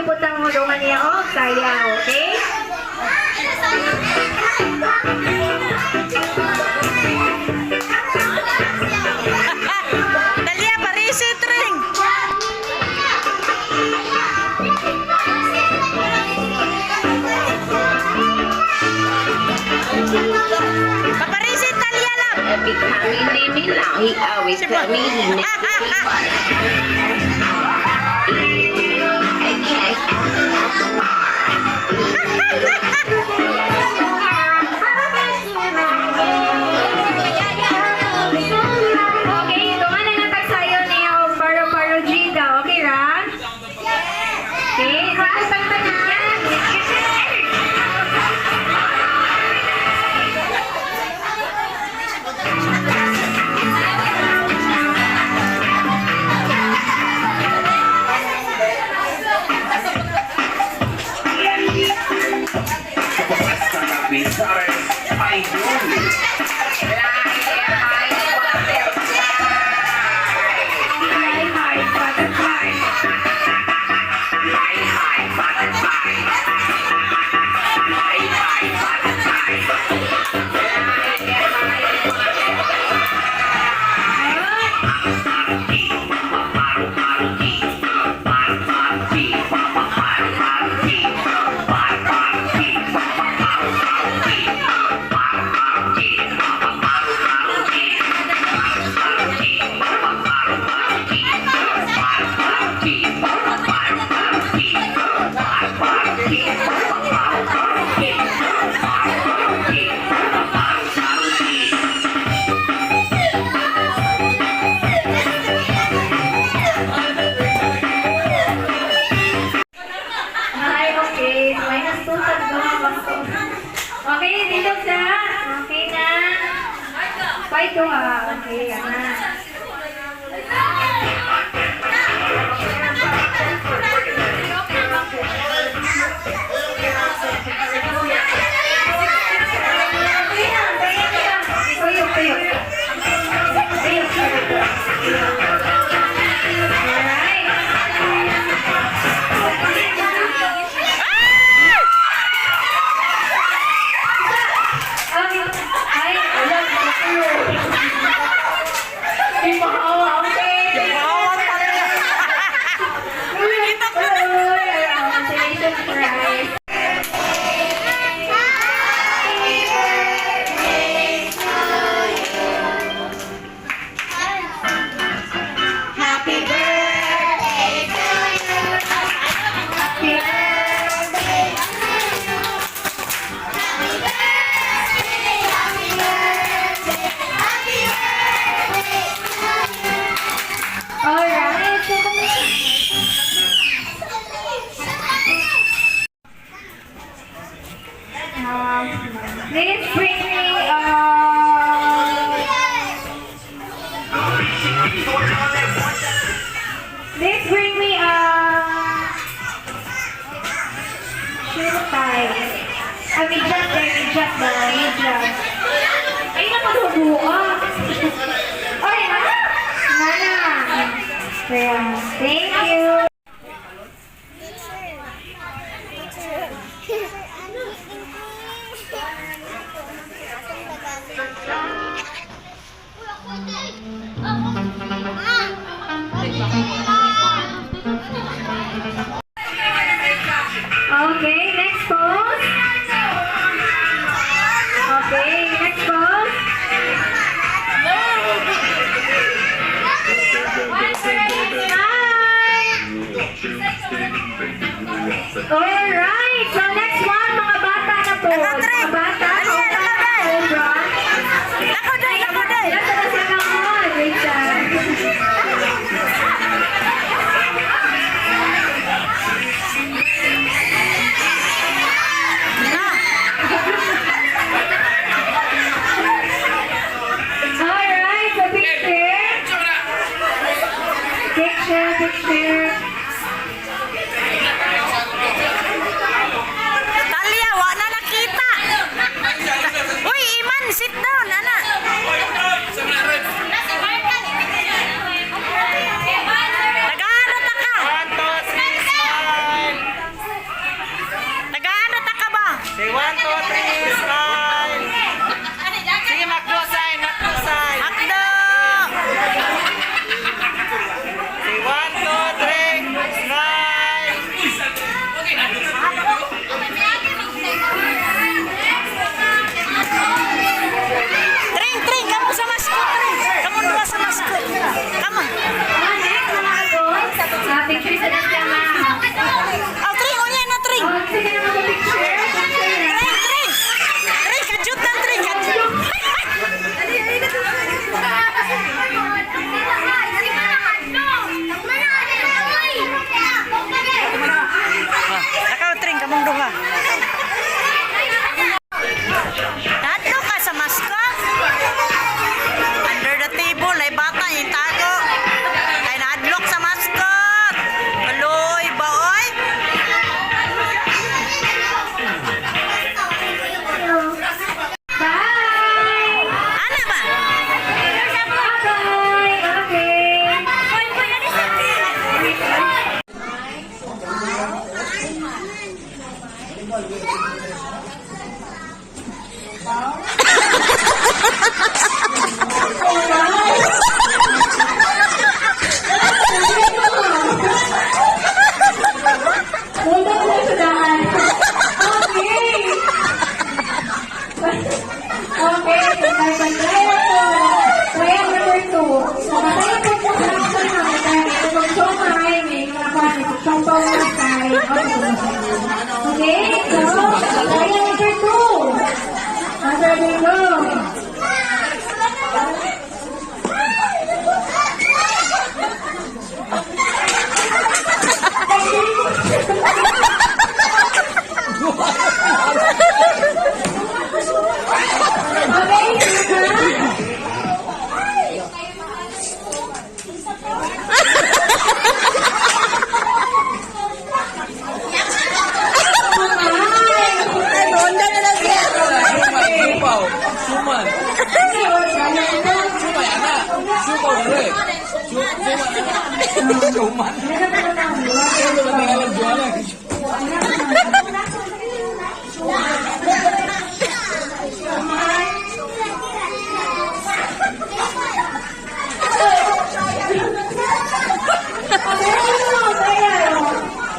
Butang mo dungan niya og sayaw, okay? Talia, parisit ring. Paparisit, Talia lang. Every time he leave me alone, he always tell me he misses me. E A K Okay, dungan na lang tagsayo niya og paro-paro G daw. Okay ra? Okay, sa tanan. Fly high, butterfly. Fly high, butterfly. Fly high, butterfly. Ay, okay. -2 sa duha. Okay, dito sa. Okay na. Five duha. Okay, yan na. Tuyo, tuyo. Tuyo, tuyo. Alright. Ay, wala. Tuyo. Di mahawa, okay. Bawal pa rin. Congratulations, prize. Happy birthday to you. Happy birthday to you. Happy birthday, happy birthday, happy birthday to you. Alright, so please bring me, please bring me, shoe tie. Ah, medyas eh, medyas ba? Medyas. Ay, naman Ay, ah! Nana! Kaya, thank you. Okay, next pose. Okay, next pose. Smile. Alright, so next one, mga bata na po. Nakatrek. Mga bata, Aliyah, nakabay. front. Lakaw day, lakaw day. Nasa na sila mo, Richard. Alright, so picture. Picture, picture. Talia, wa na nakita. Uy, Iman, sit down, ana. Nagaano ta ka? 1, 2, 3, smile! Okay, so, tayo number 2. Number go. Okay, Susan. Ay, bonda na lang siya. Supaw, suman. Sumay, ana. Supaw, dali. Suman, ana. Suman. Ano ba tingnan jualan?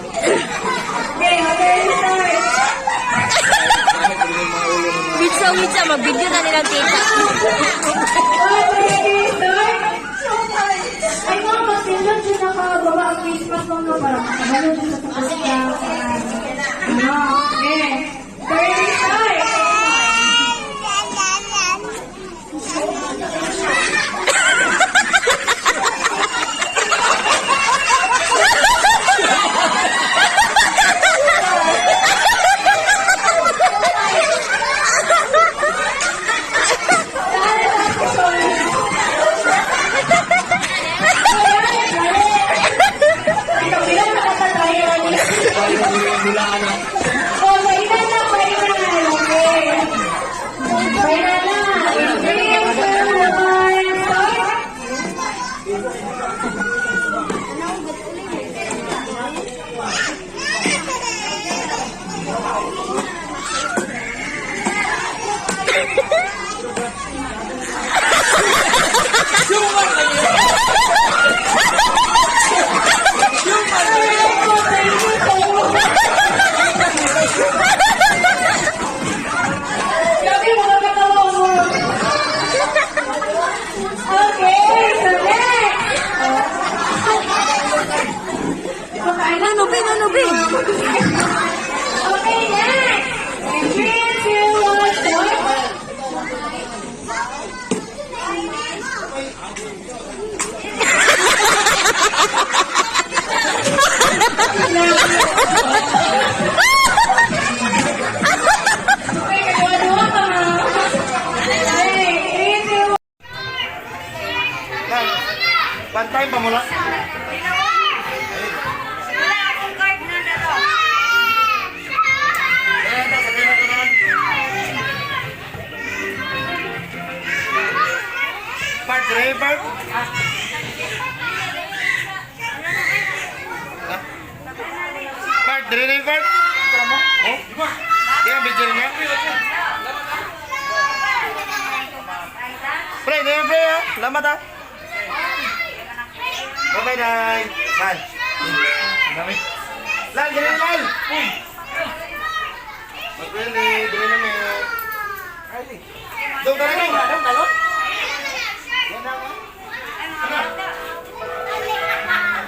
Okay, okay, start. Witsa, witsa. Mag-video na nilang tita. Okay, start. Ay, mga magsilod siya nakababa ang face mask mo nga parang nakabalo siya sa tapos ka. Ano, okay. Ready, start. Kapila na katatayan. Mula, ana. Oh, final na, final. Okay. Final na. Three, two, one, start. Suman lagi. Suman lagi. Grabe, mga katawa mo. Okay, so next. Ano, Bin? Ano, Bin? Okay, next. In three, two, one, start. Okay, nagawa-gawa ka, ma'am. Okay, three, two, One time pa mula. Wala akong card na laro. Part 3, part. Part 3, part. Oh, di ang video niya. Pre, di pre ha. Salamat ha. Bye-bye, Nay. Lal. Dami. Lal, dali na, Lal. Uy. Mag-really, dali na, may. Dong, dali na.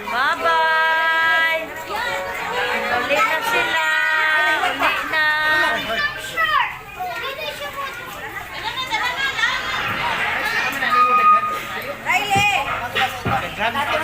Bye-bye! Uli na sila. Uli na. Dyan.